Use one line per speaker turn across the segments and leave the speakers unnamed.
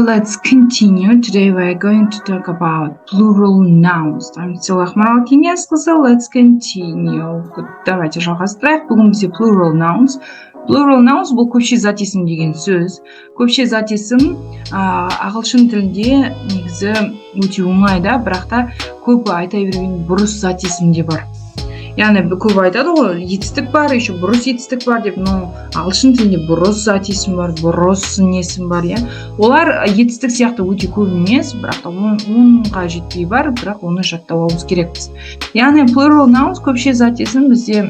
Let's continue. Today we are going to talk about plural nouns. I'm still Ақмарал Кеңесқызы. Let's continue. Давайте жалғастырайық. Бүгін бізде plural nouns. Plural nouns бұл көпше зат есім деген сөз. Көпше зат есім ағылшын тілінде негізі өте оңай да, бірақ та көбі айта берген бұрыс зат есім де бар. Яғни көбі айтады ғой, етістік бар, еще бұрыс етістік бар деп, но ағылшын тілінде бұрыс зат есім бар, бұрыс несім бар, иә. Олар етістік сияқты өте көп емес, бірақ та 10-ға жетпей бар, бірақ оны жаттап алуымыз керекпіз. Яғни plural nouns, көпше зат есім бізде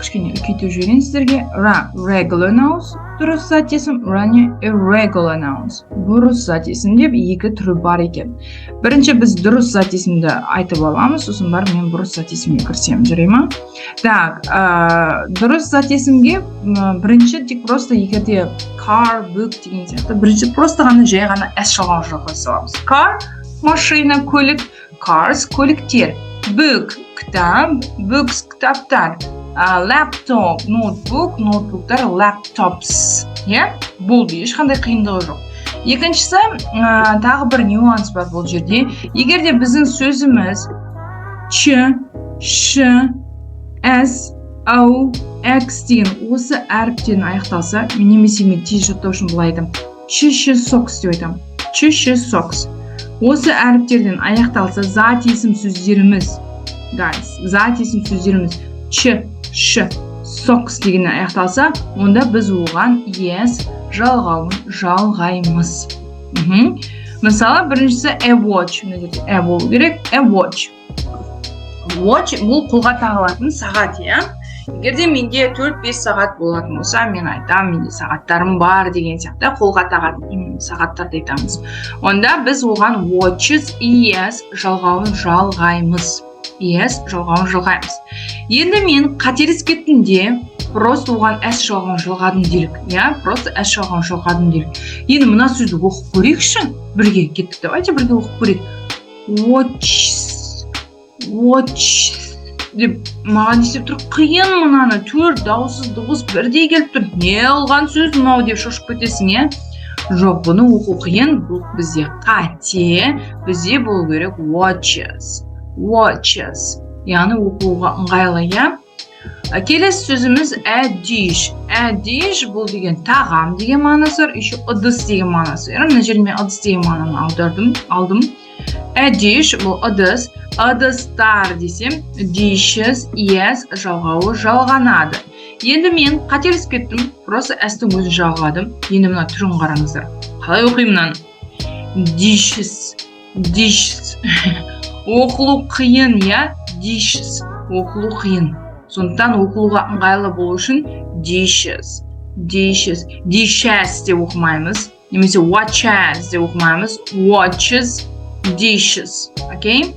кішкене үлкейтіп жіберейін сіздерге. Regular nouns, дұрыс зат есім, және irregular nouns, бұрыс зат есім деп екі түрі бар екен. Бірінші біз дұрыс зат есімді айтып аламыз, сосын барып мен бұрыс зат есімге кірісемін, жарай ма? Так, дұрыс зат есімге бірінші тек просто егер де car, book деген сияқты, бірінші просто ғана жай ғана s жалғауын жалғай саламыз. Car — машина, көлік, cars — көліктер, book — кітап, books — кітаптар, laptop — ноутбук, ноутбуктар — laptops, иә, болды, ешқандай қиындығы жоқ. Екіншісі, тағы бір нюанс бар бұл жерде. Егер де біздің сөзіміз ч, ш, с, о, x деген осы әріптен аяқталса, немесе мен тез жаттау үшін былай айтамын: ч, ш, socks деп айтамын, ч, ш, socks. Осы әріптерден аяқталса зат есім сөздеріміз, guys, зат есім сөздеріміз ч, ш, socks дегеннен аяқталса, онда біз оған es жалғауын жалғаймыз. Мысалы, біріншісі a watch. Мына жерде a болу керек. A watch. Watch бұл қолға тағылатын сағат, иә. Егер де менде 4-5 сағат болатын болса, мен айтамын, менде сағаттарым бар деген сияқты, қолға тағатын именно сағаттарды айтамыз. Онда біз оған watches, es жалғауын жалғаймыз, es жалғауын жалғаймыз. Енді мен қателесіп кеттім де, просто оған s жалғауын жалғадым делік, иә, просто s жалғауын жалғадым делік. Енді мына сөзді оқып көрейікші бірге. Кеттік, давайте бірге оқып көрейік. Watches, watch деп маған не істеп тұр? Қиын. Мынаны төрт дауыссыз дыбыс бірдей келіп тұр, не қылған сөз мынау деп шошып кетесің, иә. Жоқ, бұны оқу қиын, бұл бізде қате. Бізде болу керек watches, watches, яғни оқуға ыңғайлы, иә. Келесі сөзіміз a dish. A dish бұл деген тағам деген мағынасы бар, еще ыдыс деген мағынасы бар. Мына жерде мен ыдыс деген мағынаны аудардым, алдым. A dish бұл ыдыс. Ыдыстар десем, dishes, es жалғауы жалғанады. Енді мен қателесіп кеттім, просто s-тің өзін жалғадым. Енді мына түрін қараңыздар, қалай оқимын мынаны? Dishes, dishes, оқылу қиын, иә. Dishes оқылу қиын, сондықтан оқылуға ыңғайлы болу үшін dishes, dishes, dishes деп оқымаймыз немесе watches деп оқымаймыз. Watches, dishes. Okay,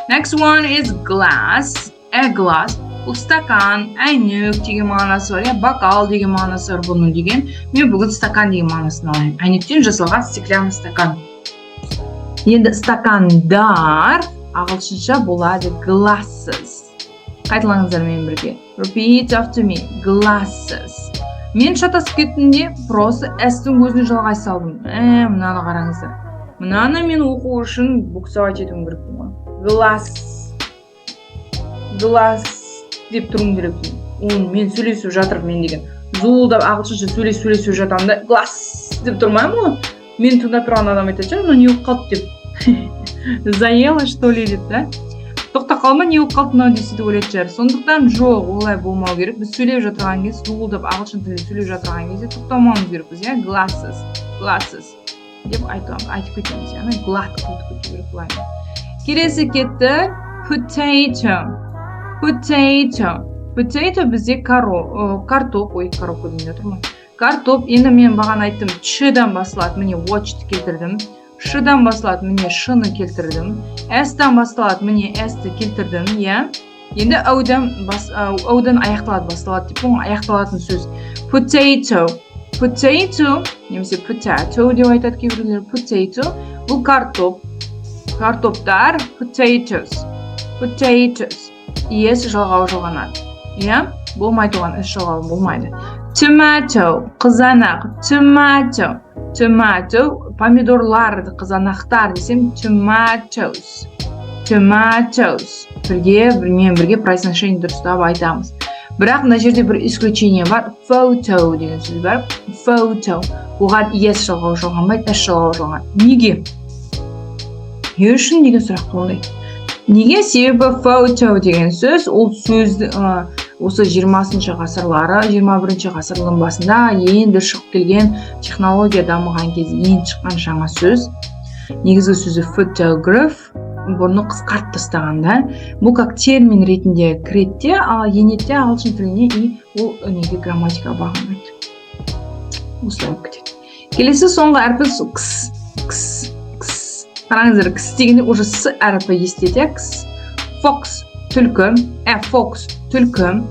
next one is glass. A glass бұл стакан, әйнек деген мағынасы бар, иә, бокал деген мағынасы бар бұның деген. Мен бүгін стакан деген мағынасын алайын, әйнектен жасалған стеклянный стакан. Енді стакандар ағылшынша болады glasses. Қайталаңыздар менімен бірге. Repeat after me: glasses. Мен шатасып кеттім де, просто s-тің өзіне жалғай салдым. Мынаны қараңыздар, мынаны мен оқу үшін буксовать етуім керекпін ғой. Glass, glass деп тұруым керек. Оны мен сөйлесіп жатырмын, мен деген зуылдап ағылшынша сөйлесіп, сөйлесіп жатамын да, glass деп тұрмаймын ғой. Мені тыңдап тұрған адам айтатын шығар, мынау не болып қалды деп, заела, что ли, деп та, тоқтап қалма, не болып қалды мынау десе деп ойлайтын шығар. Сондықтан жоқ, олай болмау керек. Біз сөйлеп жатырған кезде, зуылдап ағылшын тілінде сөйлеп жатырған кезде тоқтамауымыз керекпіз, иә. Glasses, glasses деп айтып кетеміз, яғни гладко өтіп кету керек былай. Келесі кетті potato. Potato, potato бізде картоп. Ой, коробка дейін жатыр ғой, картоп. Енді мен бағана айттым, ч-дан басталады, міне, watch-ты келтірдім. Ш-дан басталады, міне, ш-ны келтірдім. S-тан басталады, міне, s-ті келтірдім, иә. Енді одан бас, одан аяқталады, басталады деп, аяқталатын сөз potato. Potato немесе potato деп айтады кейбіреулер. Potato бұл картоп. Картоптар — potatoes, potatoes, es жалғауы жалғанады, иә. Болмайды, оған s жалғауы болмайды. Tomato, қызанақ. Tomato, tomato. Помидорлар, қызанақтар десем, tomatoes, tomatoes. Бірге, мен бірге произношение дұрыстап айтамыз. Бірақ мына жерде бір исключение бар. Photo деген сөз бар. Photo, оған es жалғауы жалғанбайды, s жалғауы жалғанады. Неге, не үшін деген сұрақ туындайды. Неге? Себебі photo деген сөз, ол сөзді осы 20-шы ғасырлары, 21-ші ғасырдың басында енді шығып келген, технология дамыған кезде енді шыққан жаңа сөз. Негізгі сөзі photograph, бұны қысқартып тастаған да. Бұл как термин ретінде кіреді де, енеді де ағылшын тіліне, и ол неге, грамматикаға бағынбайды, осылай болып кетеді. Келесі, соңғы әрпі кс, кс, кс. Қараңыздар, кс дегенде уже с әрпі естіледі, иә. Кс. Fox, түлкі. A fox, түлкі.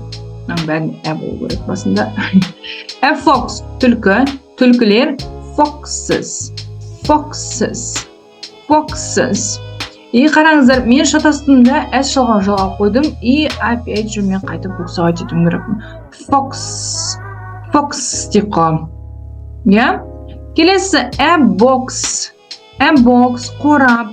Мынаның бәріне ә болу керек басында. A fox, түлкі. Түлкілер, foxes, foxes, foxes. И қараңыздар, мен шатастым да, с жалғау жалғап қойдым. И опять же мен қайтып буксовать етуім керекпін. Fox, fox деп қаламын, иә. Келесі a box. A box, қорап,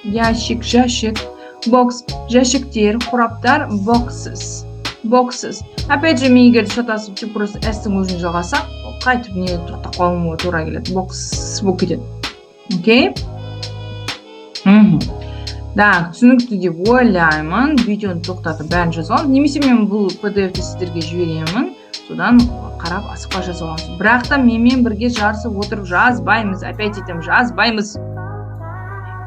ящик, жәшік. Box, жәшіктер, қораптар, boxes, boxes. Опять же мен егер шатасып, тек просто с-тің өзін жалғасам, қайтып не, тоқтап қалуыма тура келеді, box болып кетеді. Окей, так, түсінікті деп ойлаймын. Видеоны тоқтатып, бәрін жазып аламыз немесе мен бұл PDF-ті сіздерге жіберемін, содан қарап, асықпай жазып аламыз. Бірақ та менімен бірге жарысып отырып жазбаймыз, опять айтамын, жазбаймыз.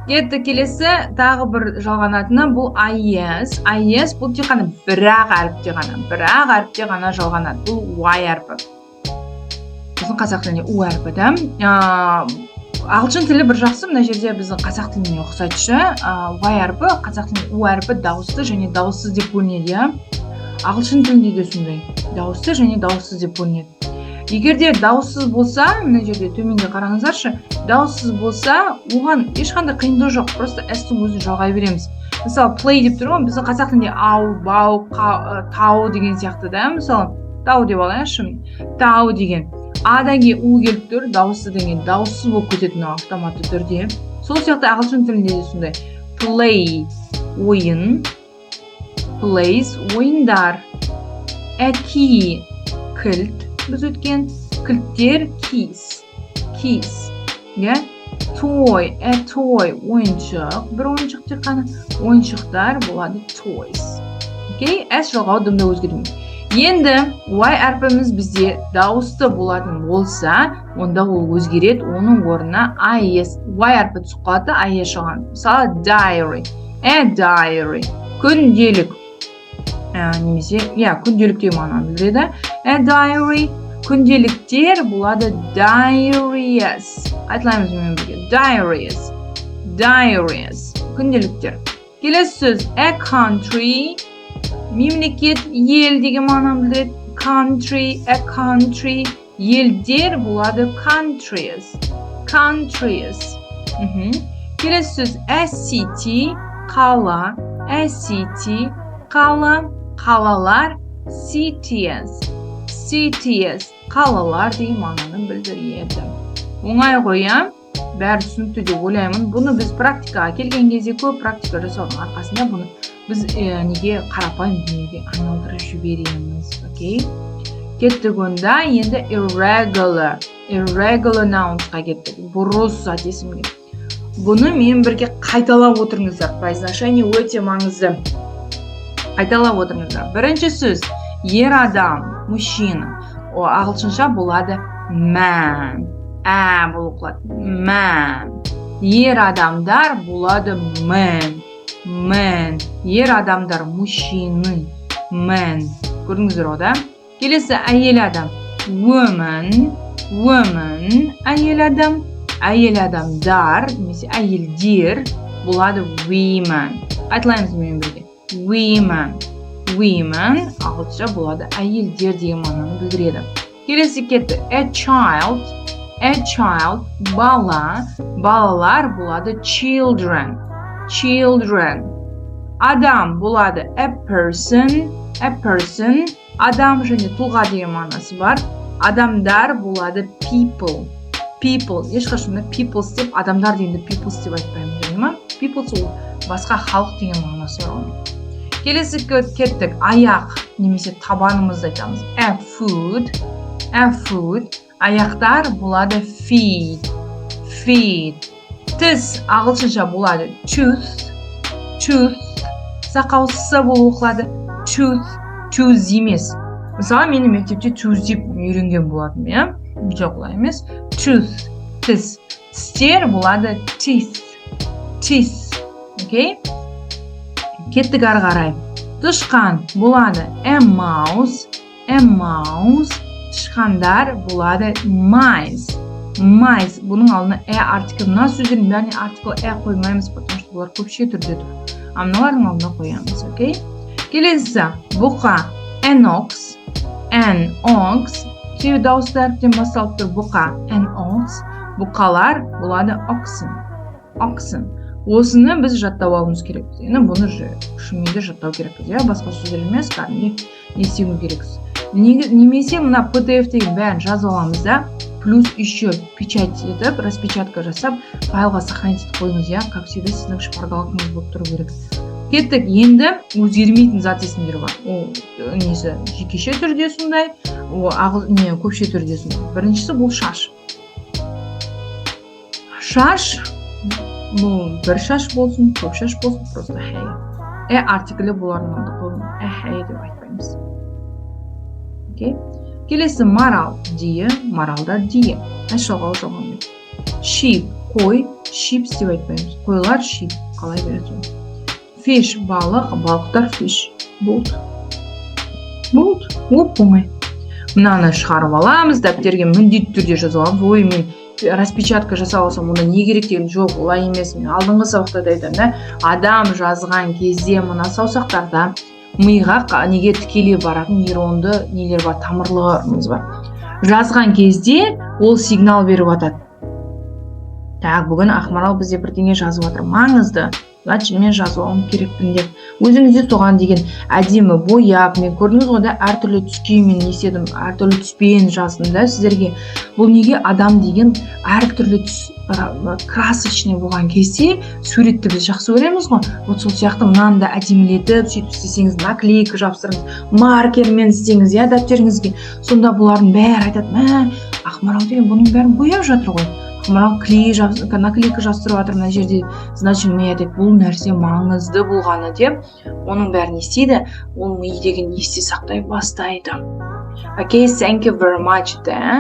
Кетті. Келесі тағы бір жалғанатыны бұл IES. IES бұл тек қана бір ақ әріпте ғана, бір ақ әріпте ғана жалғанады. Бұл Y әрпі, біздің қазақ тілінде у әрпі да. Ағылшын тілі бір жақсы, мына жерде біздің қазақ тіліне ұқсайды ше. Y әрпі, қазақ тілінде у әрпі дауысты және дауыссыз деп бөлінеді, иә. Ағылшын тілінде де сондай, дауысты және дауыссыз деп бөлінеді. Егер де дауыссыз болса, мына жерде төменде қараңыздаршы, дауыссыз болса, оған ешқандай қиындығы жоқ, просто с-тің өзін жалғай береміз. Мысалы, play деп тұр ғой, біздің қазақ тілінде ау, бау, тау деген сияқты да. Мысалы, тау деп алайықшы. Тау деген адан кейін у келіп тұр, дауыссыз деген, дауыссыз болып кетеді мынау автоматты түрде. Сол сияқты ағылшын тілінде де сондай. Play, ойын, plays, ойындар. A key, кілт, біз өткен кілттер, keys, keys, иә. Toy, a toy, ойыншық, бір ойыншық тек қана, ойыншықтар болады toys. Окей, с жалғауы дымда өзгермейді. Енді y әрпіміз бізде дауысты болатын болса, онда ол өзгереді, оның орнына ies, y әрпі түсіп қалады да, ies жалғанады. Мысалы, diary, a diary, күнделік немесе, иә, күнделік деген мағынаны білдіреді. A diary, күнделіктер болады diaries. Қайталаймыз менімен бірге: diaries, diaries, күнделіктер. Келесі сөз a country, мемлекет, ел деген мағынаны білдіреді. Country, a country, елдер болады countries, countries. Келесі сөз a city, қала. A city, қала, қалалар cities, cities, қалалар деген мағынаны білдіреді. Оңай ғой, иә? Бәрі түсінікті деп ойлаймын. Бұны біз практикаға келген кезде, көп практика жасаудың арқасында бұны біз неге, қарапайым дүниеге айналдырып жібереміз. Окей, кеттік онда. Енді irregular, irregular nouns-қа кеттік, бұрыс зат есімге. Бұны мен бірге қайталап отырыңыздар, произношение өте маңызды, қайталап отырыңыздар. Бірінші сөз ер адам, мужчина. О, ағылшынша болады man, ә болып оқылады, man. Ер адамдар болады men, men. Ер адамдар, мужчины, men. Көрдіңіздер ғой да. Келесі әйел адам woman, woman, әйел адам. Әйел адамдар немесе әйелдер болады women. Қайталаймыз менімен бірге: women, women. Ағылшынша болады әйелдер деген мағынаны білдіреді. Келесі кетті a child. A child, бала. Балалар болады children, children. Адам болады a person, a person, адам және тұлға деген мағынасы бар. Адамдар болады people, people. Ешқашан да peoples деп, адамдар дегенде peoples деп айтпаймыз, яғни ма? Peoples ол басқа халық деген мағынасы бар оның. Келесі кеттік. Аяқ немесе табанымызды айтамыз: a foot, a foot. Аяқтар болады feet, feet. Тіс ағылшынша болады tooth, tooth. Сақау с болып оқылады: tooth, tooth емес. Мысалы, мені мектепте tooth деп үйренген болатынмын, иә. Жоқ, олай емес. Tooth, тіс. Тістер болады teeth, teeth. Окей, кеттік ары қарай. Тышқан болады a mouse, a mouse. Тышқандар болады mice, mice. Бұның алдына a артикль, мына сөздердің бәріне артикль a қоймаймыз, потому что бұлар көпше түрде тұр, а мыналардың алдына қоямыз. Окей, келесі. Бұқа an ox, an ox. Себебі дауысты әріптен басталып тұр. Бұқа an ox. Бұқалар болады oxen, oxen. Осыны біз жаттап алуымыз керекпіз. Енді бұны шынымен де жаттау керекпіз, иә. Басқа сөздер емес, кәдімгідей не істеуіміз керекпіз. Немесе мына PDF деген бәрін жазып аламыз да, плюс еще печать етіп, распечатка жасап, файлға сохранить етіп қойыңыз, иә. Как всегда, сіздің шпаргалкаңыз болып тұру керек. Кеттік. Енді өзгермейтін зат есімдер бар. Ол несі жекеше түрде сондай, ол не көпше түрде сондай. Біріншісі бұл шаш. Шаш бұл бір шаш болсын, көп шаш болсын, просто hair. A артиклі бұлардың алдында қойылмайды, a hair деп айтпаймыз. Окей, келесі марал deer, маралдар deer. Жалғау жалғанбайды. Sheep қой, sheeps деп айтпаймыз, қойлар sheep қалай береді сол. Fish балық, балықтар fish. Болды, болды, оп оңай. Мынаны шығарып аламыз, дәптерге міндетті түрде жазып аламыз. Ой, мен распечатка жасап алсам, онда не керек деген жоқ, олай емес. Мен алдыңғы сабақта да айтамын да, адам жазған кезде мына саусақтарда миға неге тікелей баратын нейронды нелер бар, тамырларымыз бар. Жазған кезде ол сигнал беріп жатады: так, бүгін Ақмарал бізде бірдеңе жазып жатыр маңызды, значит, мен жазып алуым керекпін деп. Өзіңіз де соған деген әдемі бояп, мен, көрдіңіз ғой да, әртүрлі түске мен не істедім, әртүрлі түспен жаздым да сіздерге. Бұл неге? Адам деген әртүрлі түс, красочный болған кезде суретті біз жақсы көреміз ғой. Вот сол сияқты мынаны да әдемілетіп, сөйтіп істесеңіз, наклейка жабыстырыңыз, маркермен істеңіз, иә, дәптеріңізге. Сонда бұлардың бәрі айтады: мә, Ақмарал деген бұның бәрін бояп жатыр ғой, Ақмарал клей, наклейка жабыстырып жатыр мына жерде, значит, ми айтады, бұл нәрсе маңызды болғаны деп. Оның бәрін не істейді? Ол ми деген есте сақтай бастайды. Окей, thank you very much then.